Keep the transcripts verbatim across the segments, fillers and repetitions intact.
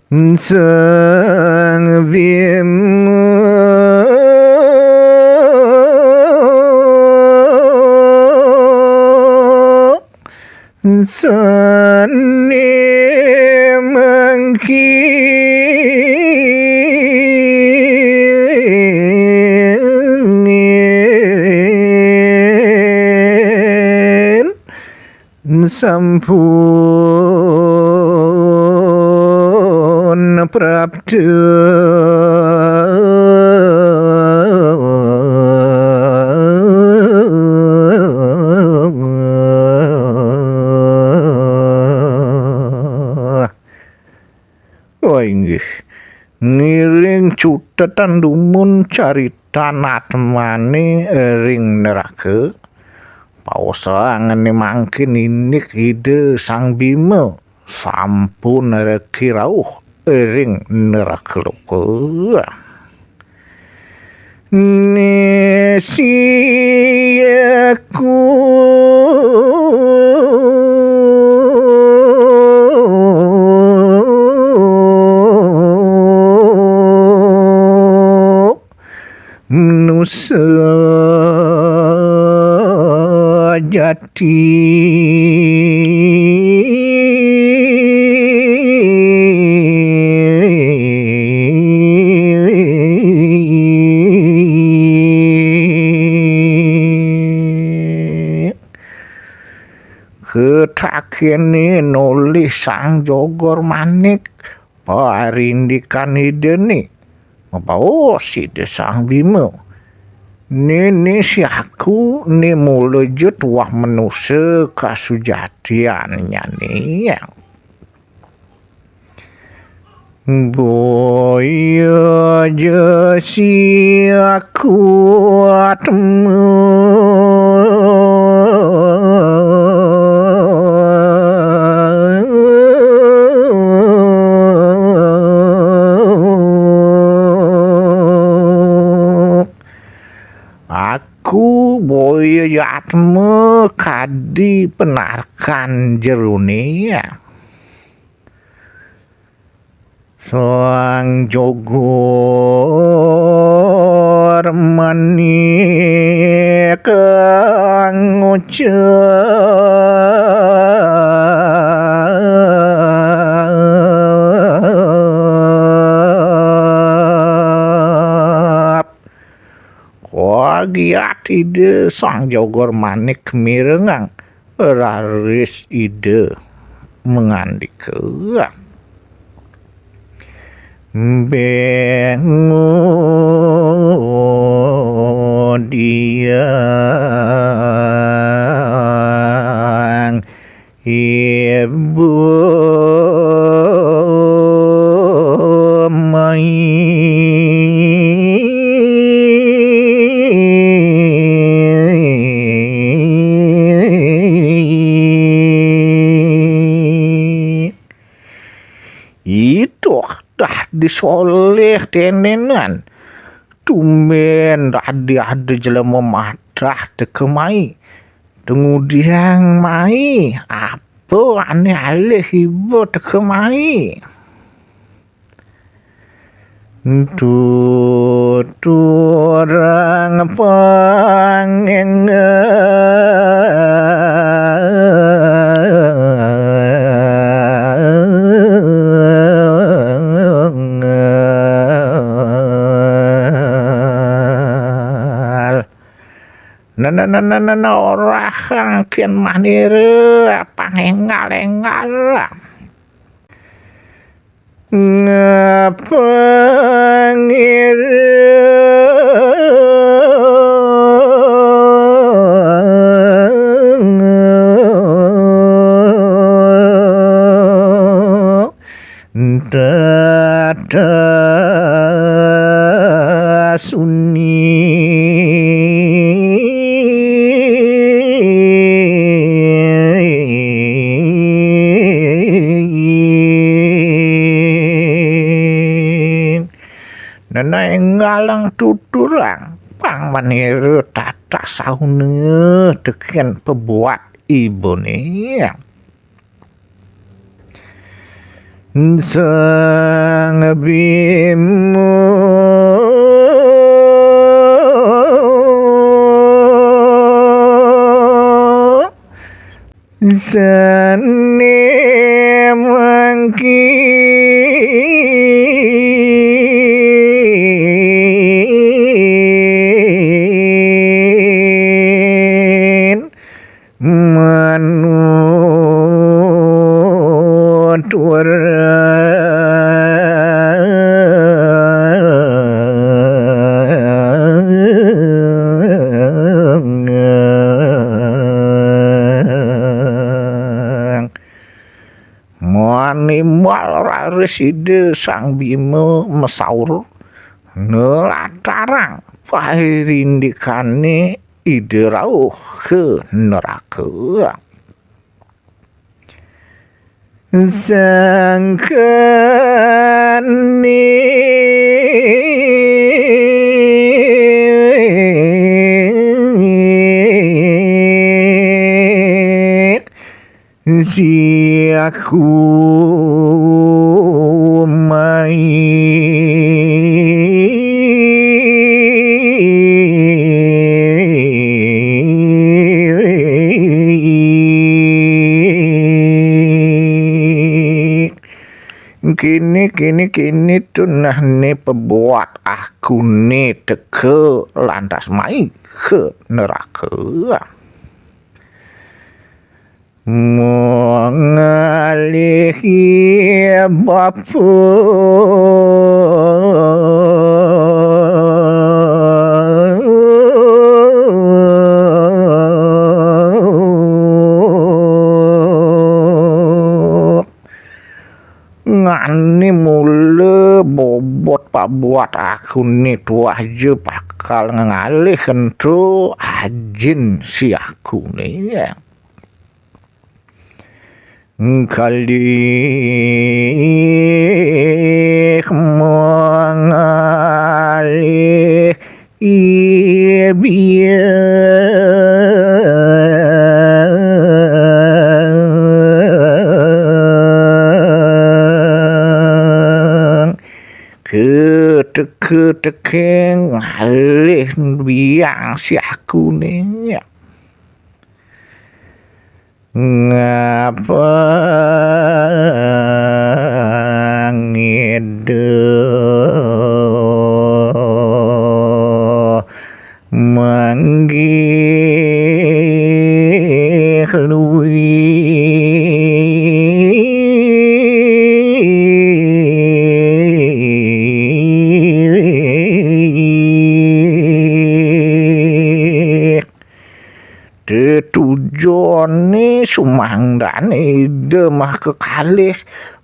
Sang Bima sane mangkin sampun prapta. Oh, inggih. Ngiring cutetan dumun caritan atmane ring neraka. Pausangane mangkin indik Ida Sang Bima sampun reki rauh ring neraka loka. Nisi aku manusa jati. Ketakene nolih Sang Jogor Manik, parindikan Idane, mabaos Ida Sang Bima. Nene siaku ne mula ja tuah manusa kasujatiannyane. Boya ja siaku atma aku boya jatma kadi penarkan jerone. Sang Jogor Manik ngucap, kagiat Ida Sang Jogor Manik mirengang raris Ida mangandika, bengudiang Ibu mai. Ituh dah disolih tenenan. Tumben dah diada jelema madah teka mai. Tengudiang mai, apa ane alih iba teka mai? Tuturang pangenggal. Nana, nana, nana, orahang ken manira pangenggal-enggal. Ngapang ira tata suni. Nena enggalang tuturang pang manira tata sauna teken pebuat ibune. Sang Bima sane mangkin manutur. Manimbal raris Ida Sang Bima masaur, nelatarang pairindikane Ida rauh ka neraka. Sangkane siaku mai. Kini, kini, kini tunahne pabuat akune teka lantas mai ka neraka. Mangalihi bapa. Ngani mula bobot pabuat akune tuah ja bakal ngalih ento ajin si akune. Kalih mangalih biang. Keteke-teke ngalih biang si akune. Ngapa ngida manggih lui. Tetujone sumangdane Ida mah kekalih,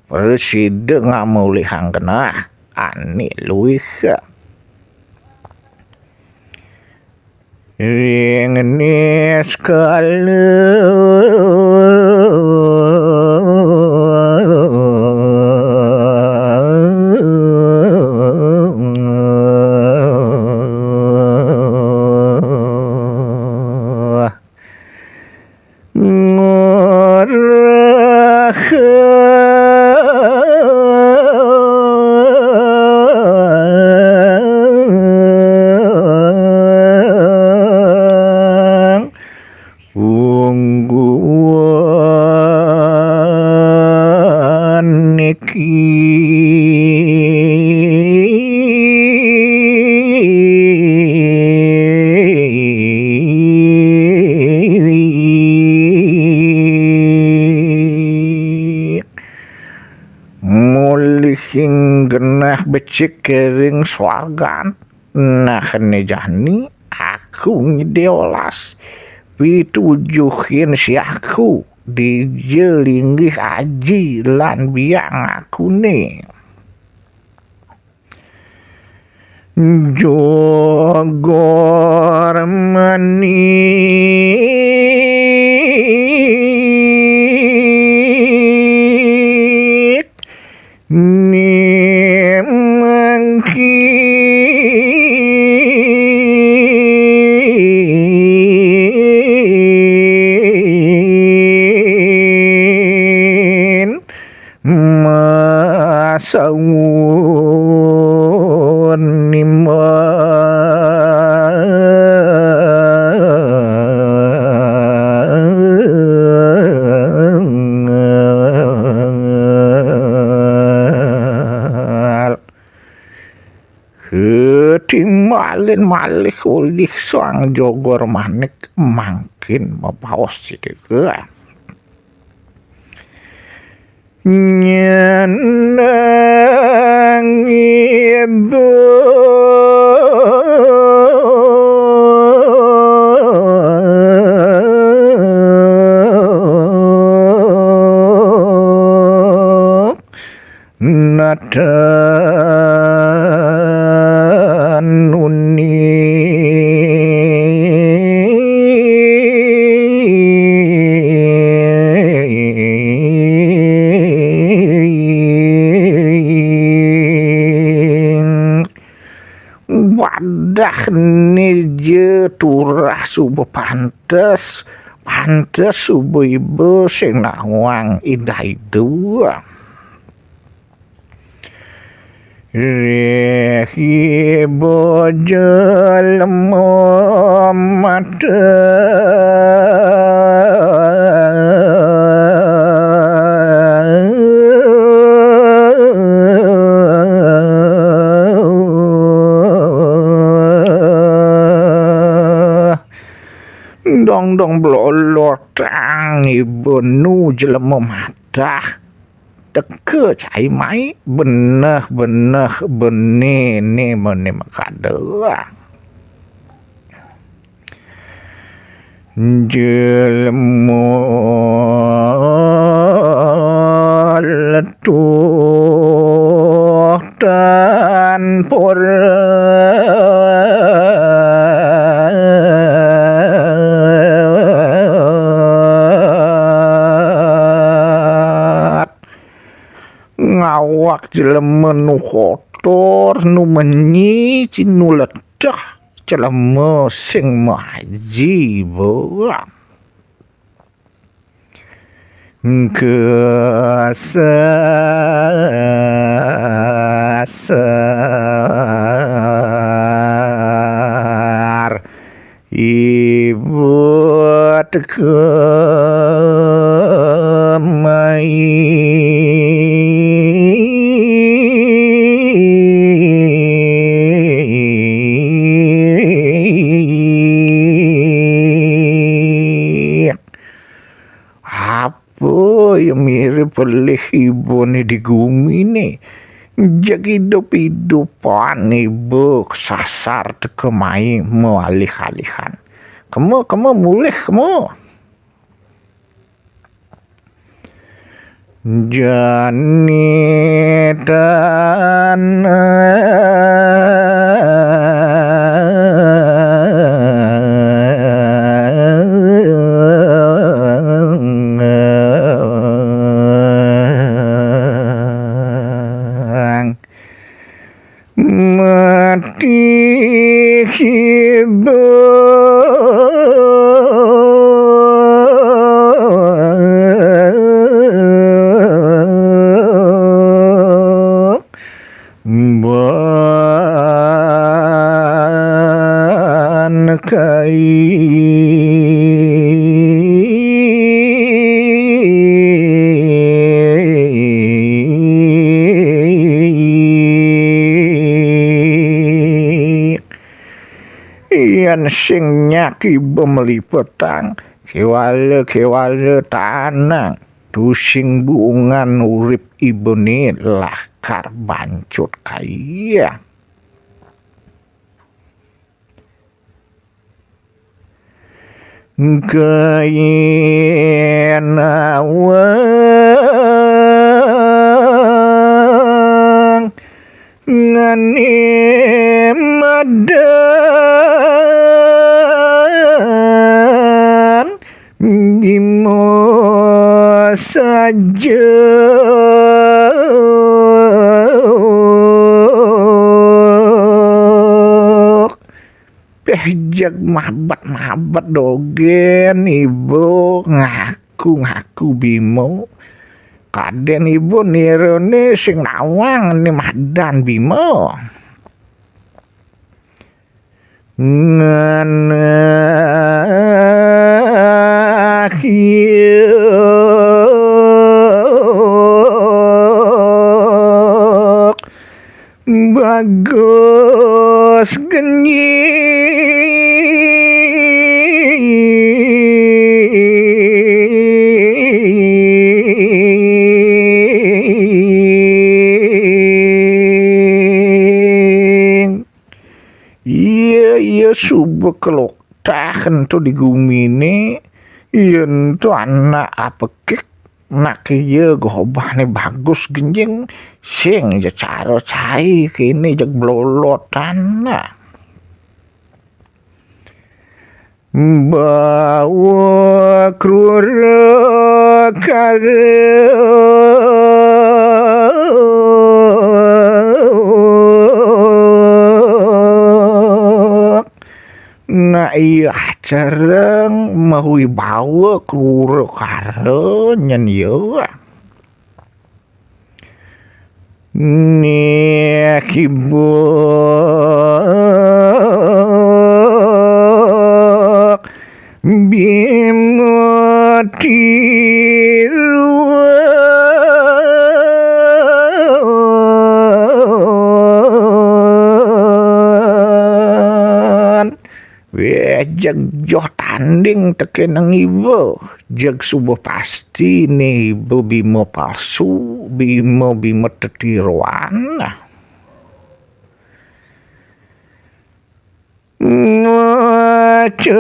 prasida ngamolihang genah ane luih. Ring niskala ngorahang ungguan niki. Mulihing genah becik kering swargan. Nah, ne jani aku ngide olas pitujuhin si aku dija linggih aji lan biang akune. Jogor manik ni mangkin Saun nimbal. Heuti malin malih ulih Sang Jogor Manik mangkin mabaos sikieu. Nyandang ibu natan uni. Wadah, nija turah suba pantes, pantes suba iba sing nawang Indah Ida. Rih iba jelema mata. Dong dong blolotang iba nu jelema madah. Teka cai mai beneh-beneh bene ne mene makada. Jelema letuh tan pura. Ngawak jelema nu kotor, nu menyi, ci nu leteh, jelema sing maaji ba. Kasasar iba teka mai. Apa ya mirip pelih iba ne di gumi ne? Jeg idup-idupan iba kesasar teka mai maalih-alihan. Kema, kema mulih, kema. Jani tanang mati kiba. Ban kai. Yan sing nyak iba malipetang, kéwala-kéwala tanang, tusing buungan urip ibané lakar bancut kaya. Kayén awang ngané madan Bima saja. Péh jeg mabat-mabat dogén iba ngaku-ngaku Bima. Kadén iba nirana sing nawang né madan Bima. Ngenah iya bagus genjing. Iya, iya, suba keloktah ento di guminé, iya ento anak apekik, nak iya gobahné bagus genjing, sing ja cara cai kéné jeg blolotan, nah. Bawa krura kara nak iya cereng mawibawa krura kara nyen iya. Nih kibuk Bima tiruan. Wéh, jeg joh tanding tekénang iba. Jeg suba pasti né iba Bima palsu, Bima, Bima tetiruan. Ngececaya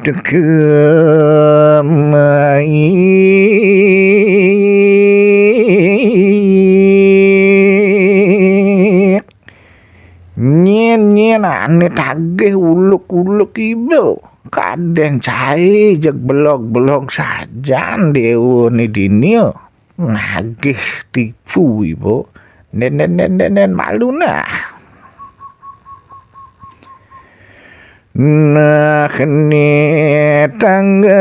teka mai. Nyén-nyén ané tagih uluk-uluk iba. Kadén cai jeg belog-belog sajan déwa né dini. Nagih tipu iba. Nén, nén, nén, nén, nén malu nah. Nah, né tanggap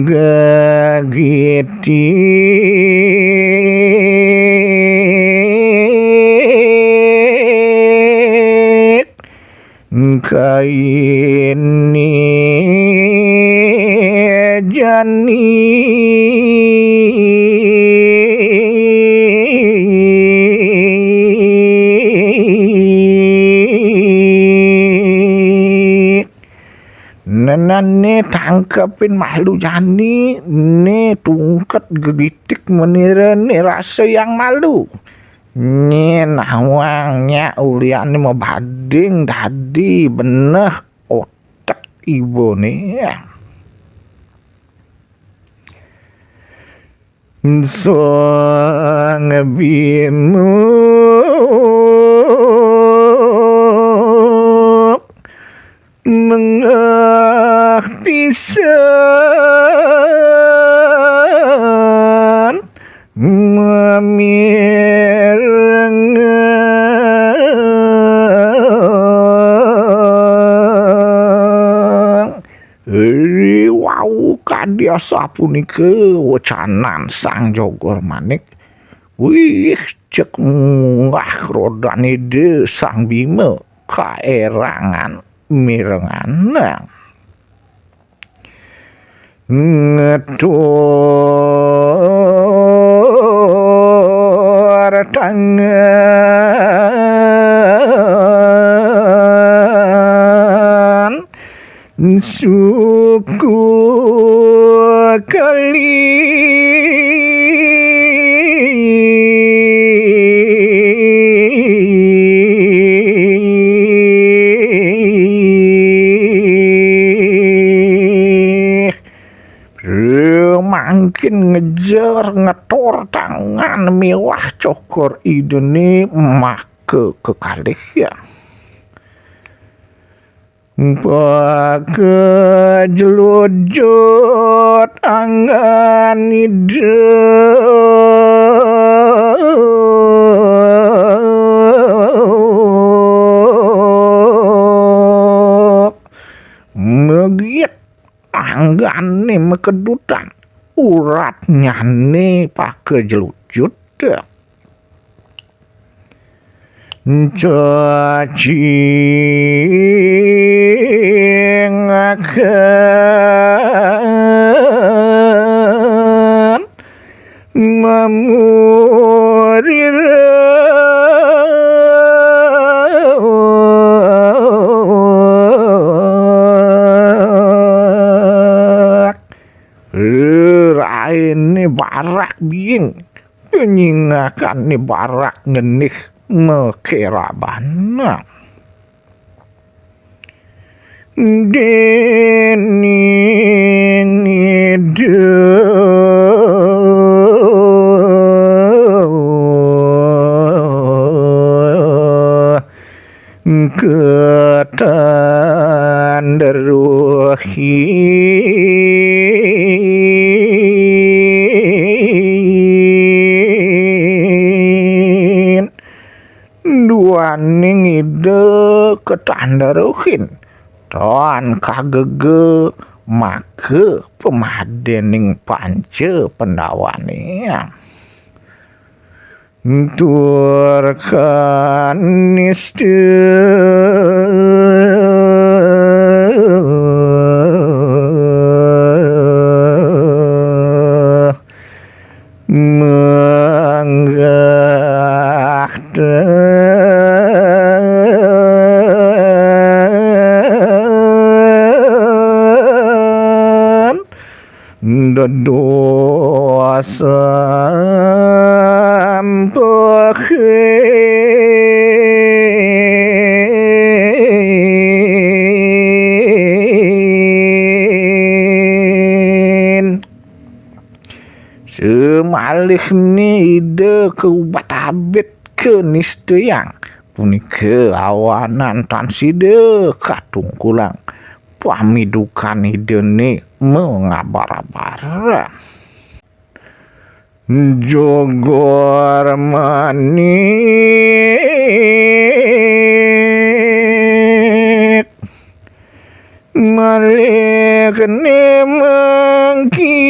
gegitik. Kainé jani. Nenan né tangkepin malu jani, né tungket gegitik menira né rasa yang malu. Nyén nawang nyak uliané mabading dadi beneh otek ibané. Sang Bima mengeh pisan mamireng. Riwau kadi asapunika wecanan Sang Jogor Manik. Wih, cek munggah rodan Ida Sang Bima kaérangan mirengan. Ngetur tangan suku kali. Mangkin ngejer ngetur tangan miwah cokor Idané maka kekalih ya. Pakejlujut angan Ida. makedutan, uratnyané pakejlujut. Cacing akan mamurirek. Rainé barak biing, penyingakan ni barak ngenih makerabana. Déning Ida katandruhin. Duaning Ida katandruhin, tan kagege maka pamadéning panca Pandawané. Tur kanista manggah ten dados sampekén. Samalihné Ida kaubat abit kanistayang, punika awanan tan sida katungkulang pamidukan Idané mangabar-abar. Jogor Manik malihné mangkin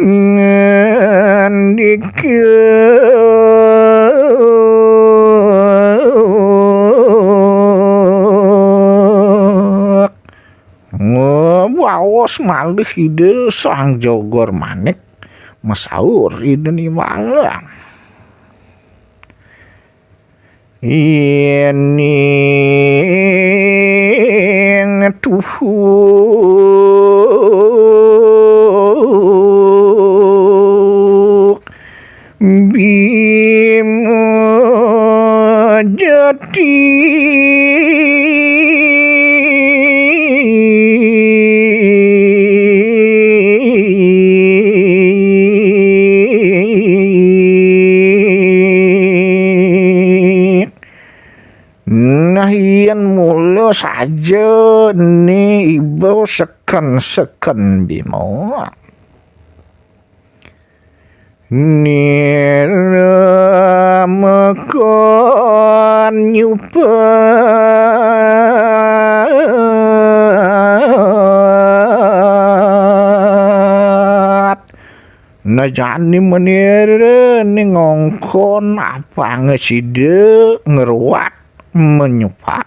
ngandika. Ngabaos malih Ida Sang Jogor Manik, masaur Ida Nimbala. Ining tuhuk Bima Jati. Nah, yén mula saja né iba seken-seken Bima. Nira makon nyupat. Nah, jani manira né ngongkon apanga sida ngruat manyupat.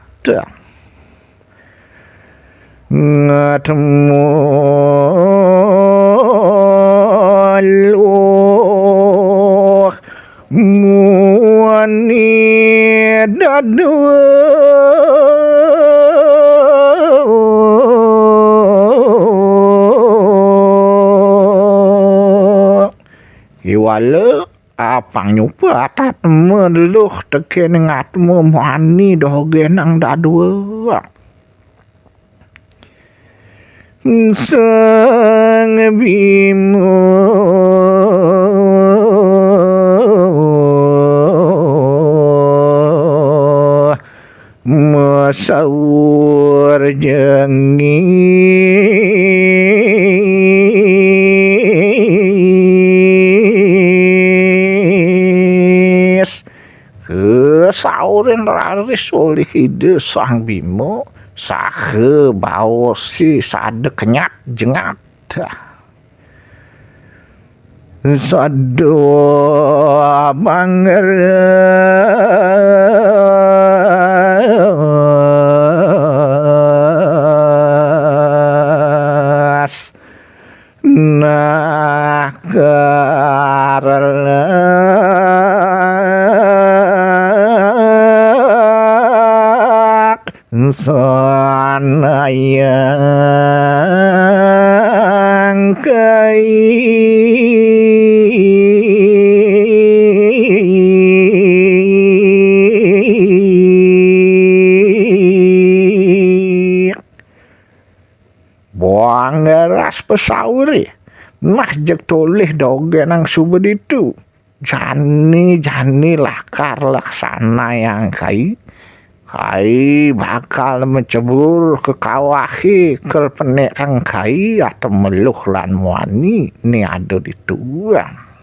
Ngatemu luh muani dadua. Iwala apang nyupat atma luh tekén ngatemu muani dogenang dadua. Sang Bima masaur jengis. Kasaurin raris olih Ida Sang Bima, Saha baos sada kenyat jengat. Sada mangeres nah karelak sanayang kai. Buang deras pesaure. Nah, jeg tolih dogenang suba ditu. Jani, jani lakar laksana yang kai. Kai bakal macebur ke kawahe kel penekang kai atau meluh lan muani ni ada dituang.